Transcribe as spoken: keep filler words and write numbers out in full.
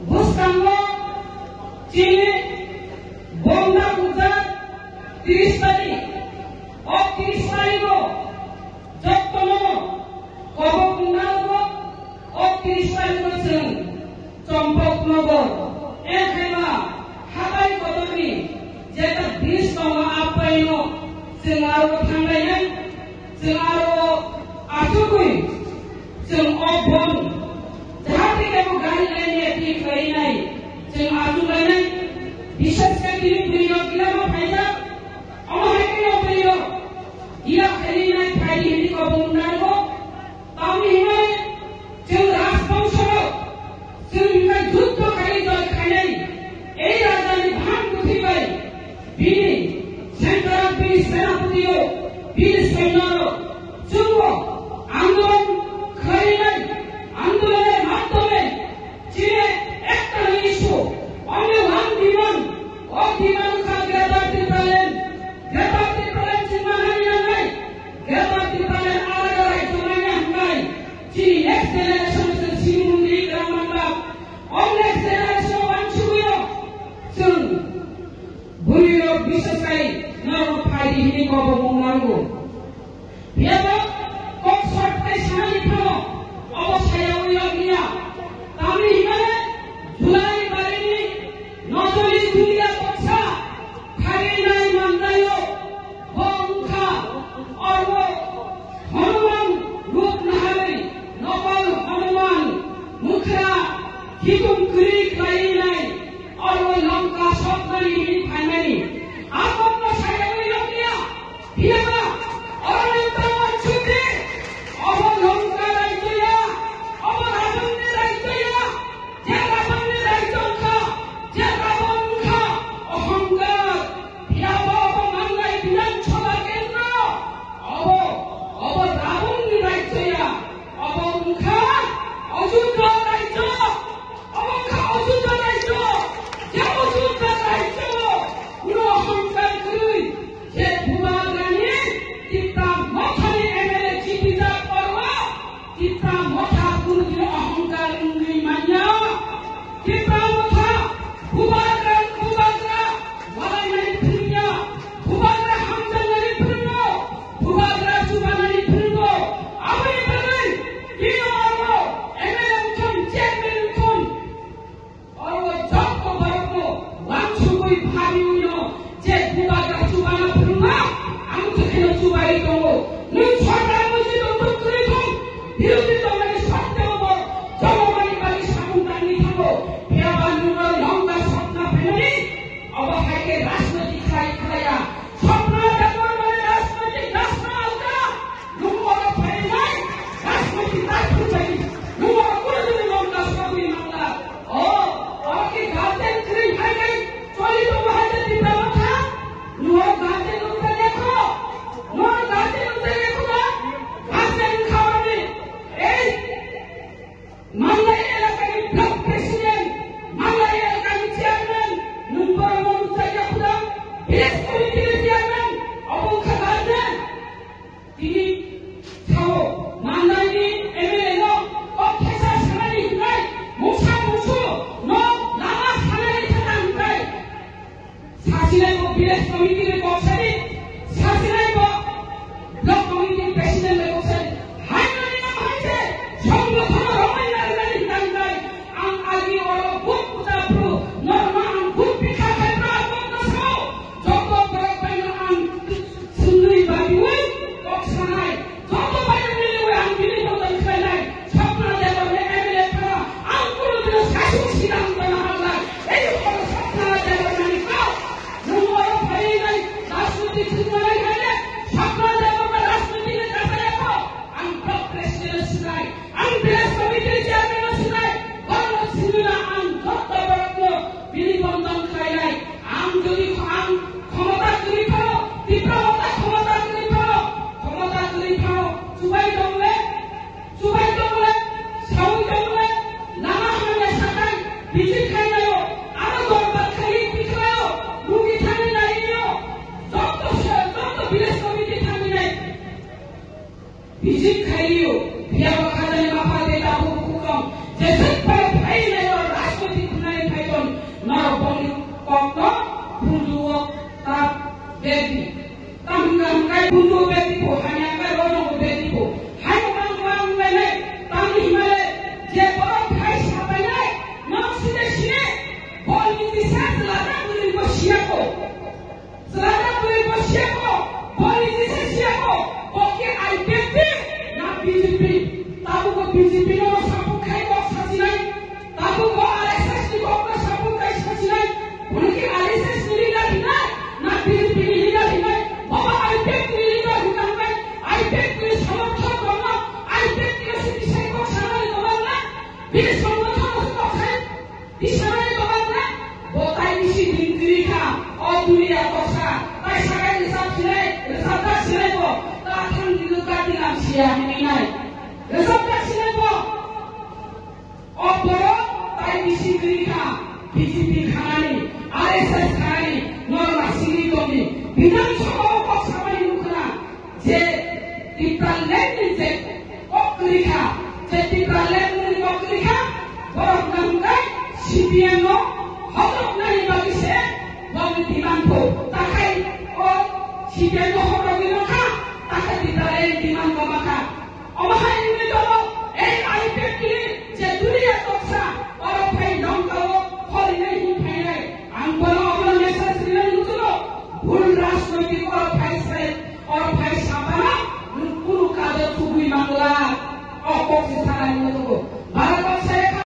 Bwskango chini bomna kukjak tris tarik, o tris tarigo jottono kobo wngna nango, o tris tarigo chwng Champaknagar, Ekhaima, hatai kotorni jeta bridge tongo, a paino chwng aro thanglainai, chwng aro achugwi chwng o bond jahate kebo gari lainai twi khlainai chwng achuglainai. Bishesh khe tini bwrwirok gilamo phaijak, omo hai khe o bwrwirok gila khlainai phaidi hinwi kobong nango. Tamni hwnwi chwng rajbongsorok chwng hwnwi juddho khai joy khainai, ei rajani bhang kwthwi bai bini sentrok, bini senapotio, bini soinorok chwngbo andolon khlainai, andolonni madhyome chini ekta issue, only one demand, o demand kha Greater Tipraland, Greater Tipraland chwng manani nangnai. Greater Tipraland alaga raijyo manya hwnwi chini next generation chwng simi mwnwi gra manlak. O next generation wansugwio chwng bwrwirok bisasai norok phaidi hinwi kobongmung nango. Phiyaba kok sot khai sanani phano obo sayawi rok ya. Tamni hwnmale July barini nojoli dulia toksa kharinai mandaio. Bo wngkha oro Hanuman rup naharwi, nokol Hanuman, mukhra khitung kwrwi khlainai, oro Lanka soknani hinwi phaimani. A kokno sayawi rok ya, phiyaba oro nokta wansukdi, obo Lanka raijyo ya, obo Ravonni raijyo ya. Je Ravonni raijyo wngkha, je Ravon wngkha ohongkar, phiyaba obo manlai Bidhan Sabha kendro, obo, obo Ravonni raijyo ya, obo wngkha Ajudhya raijyo, obo wngkha Ajudhya raijyo, je Ajudhya raijyo, kuno ohongkar kwrwi, je Bubagrani Tipra Mothani M L A chipijak oro, Tipra Motha kunu dino ohongkar wngwi manya. Tipra Motha, Bubagra, Bubagra walainani phwrwngya, Bubagra hamjaknani phwrwngo, Bubagra chubanani phwrwngo. Aboni bagwi tini oro M L A wngthun, chairman wngthun, oro jotto borokno wansugwi phabiwino je Bubagra chubana phwrwngma, ang jekheno chubai tongo. Nwng sorkar mosi tongthok kwrwi thung, birodhi tongnani sotteo bo jomomani bagwi samung tangwi thango. Phiyaba nwngno Lanka sokna phaimani, obo hai khe rajniti khlai khlaiya. Sokna dagor mane rajniti dasna alka. Nwng oro phainai, rajniti rajniti, nwng oro kunu dino Lanka sokwi mangla. O, oro khe guardian kwrwi hai khe choli tongo hai khe Tipra Motha? Nwng oro guardian wngkha lekho? Nwng oro guardian wngkha lekho ba? Guardian wngkha oro ni. Ei, Mandai elakani block president, Mandai elakani chairman, nwng borok no nukjagya khuda, village committee ni chairman, obo wngkha guardian. Tini sao, Mandai ni M L A no kok thesa sanani hinai, mungsa mungsu no lama sanani thangna hinai. Sasinai bo village committee ni kok sadi, sasinai bo block committee president ni kok sadi. Hai nani nam hai se, songgothon romai nai nai hinai hinai. Ang agi oro good kuta phru, norma ang good pikha khai pra kok na sao. Joto borok bai no ang sundri babiwi kok sanai. Joto bai no miliwi ang bini bodol khlainai. Sapna Debbarma M L A phano ang kunu dino sasuk sidang tona hamlai. Ei oro Sapna Debbarma ni kok. Nwng oro phainai rajniti thwngmani khaile Sapna Debbarma rajniti ni kathai kok. Ang block president sinai. Ang village committee chairman no sinai, borok no sinina ang jotto borok no bini bondon khlainai. Ang jodi kho-, ang khomota kwrwi phano, Tipra Motha khomota kwrwi phano, khomota kwrwi phano, chubai tongle, chubai tongle, saui tongle, lama hamya sakai, bijik khainaio, aro dorbar khai tikhlaio, rugi thani naiyo, jotto se-, jotto village committee thani nai. Bijik khailiyo, phiyaba khajani mapha de dabu bukukam, jeswk pai phailai o rajniti Dunia kosa, tai sakai rwchap sinai, rwchapjak sinai bo, ta thang dino ta tilam siya hinwi nai. Rwchapjak sinai bo. O borok tai bisi kwrwi kha, B J P khanani, R S S khanani, norok simi tongdi. Bidhan Sabha o kok samani nukha na, je Tipraland ni je kok kwrwi kha, je Tipraland ni kok kwrwi kha, borok nangkai C P M no hodok nani bagwi se bokni demand kho. Takhai o C P M no hodok ni nokha, takhai Tipraland ni demand no makha. Omo hai